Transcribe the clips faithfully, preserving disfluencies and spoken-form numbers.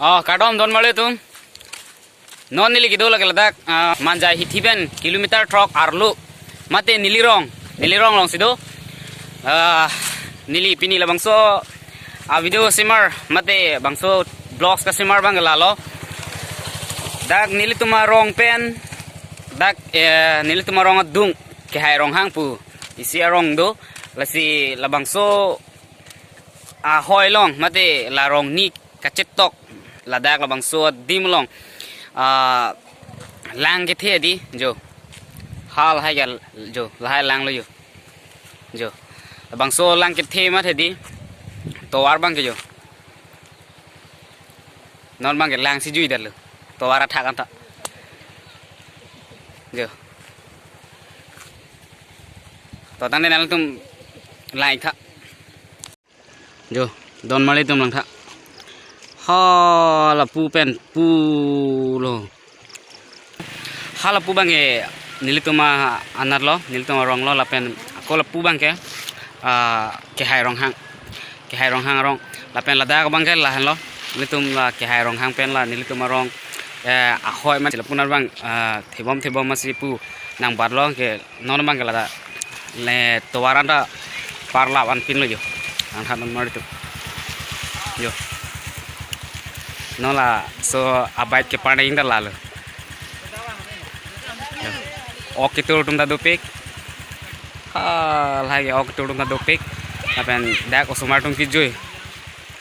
Oh, kardom don marli atum. Non neli kedo lake ladak, ah, Manjai hithi pen kilometer throk arlo. Mate neli rong, neli rong alongsi do. Ah, neli pini labangso, ah, video semar, mate bangso vlogs kasemar abang ke lalo. Dak nelitum arong pen, dak, eh, nelitum arong adung, Kehai Ronghang pu isi arong do. Lasi labangso ahoi along, mate la rong ni kachetok, ladak labangso adim along, ah, lang kethe di, jo. Hal hai gal, jo, lahai langlo jo. Jo. Labangso lang kethe mate di, tovar abang ke jo. Non abang ke langsi jui detlo. Tovar athak anta. Jo. To tangte nanglitum lang-ik tha. Jo, don marli atum lang tha. Ha, lapu pen pulo. Ha, lapu abang ke nelitum anatlo, nelitum aronglo lapen ako lapu abang ke, ah, Kehai Ronghang. Kehai Ronghang arong. Lapen ladak abang ke lahenlo. Nelitum la Kehai Ronghang pen la nelitum arong, eh, ahoi mate lapu nar abang, ah, thebom thebom masi pu nangbatlo ke non abang ke lata le tovar anta parlap anpinlo jo. Nang tha non marli atum. Jo. Non laso abike keparnang ta lalo. Jo. Ok ketur atum ta dopik. Ha, lahai ok ketur atum ta dopik. Lapen dak osomar atum kejui.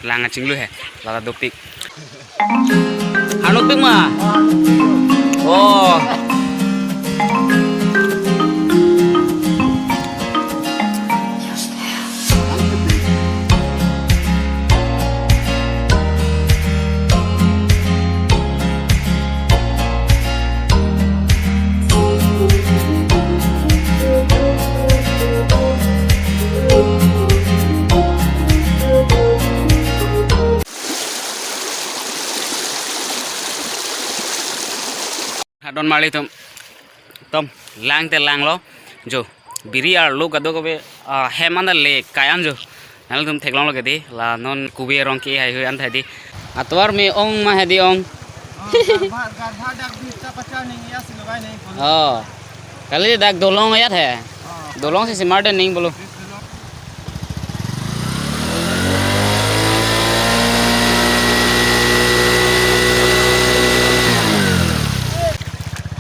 Lang kachinglu he, lata dopik. Arnopik ma? Oh. Ha, don marli atum. Tom, lang te langlo. Jo, biri arlo kadokave, ah, hem anta le kai an jo. Nanglitum theklonglo ke di, la non kubi arong ke haihui an tha di. Atovar me ong ma he di ong. Oh, garba, garba dak bista pacha ning ya silo bai ning. Oh. Kali dak dolong ayat he. Oh. Dolong si semar de ning bolo.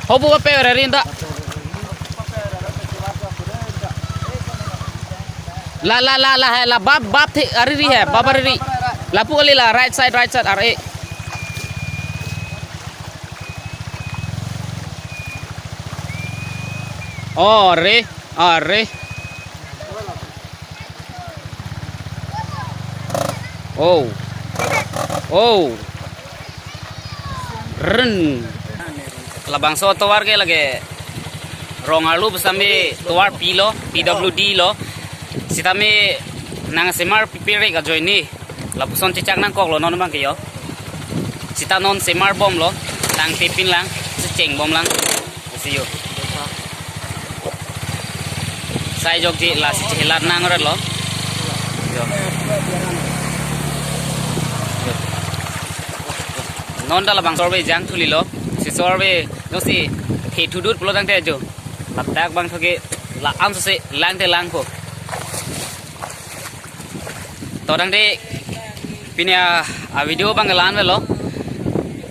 Hobu kape ora rinda. La, la, la, la, hai, la, bap, bap the, ariri hai, bap ariri. Lapu kali la, right side, right side, are. Oh, are, are. Oh. Oh. Ren. Labangso tovar ke lake rong arlo pusitame tovar pilo, P W D lo. Sitame nangsemar pipi re ajoine. Lapuson chechak nangkoklo non abang ke jo. Sita non semar bomlo, tangte pin lang, secheng bom lang. Lasi jo. Sai jokji lasi chelat nang ret lo. Jo. Jo. Non ta labangso arve jang thulilo. Si so arve no si the thudut pulo tangte jo. Ladak abang thoke la-an sose lang te lang ko. To tangte pini a, a video abang ke la-an avelo.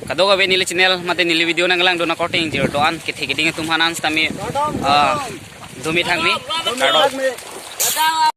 Kadokave neli channel mate neli video nanglang dona korte ingjir do-an kethe keding atum aphan an sitame, ah, dumi thangmi. Kardom.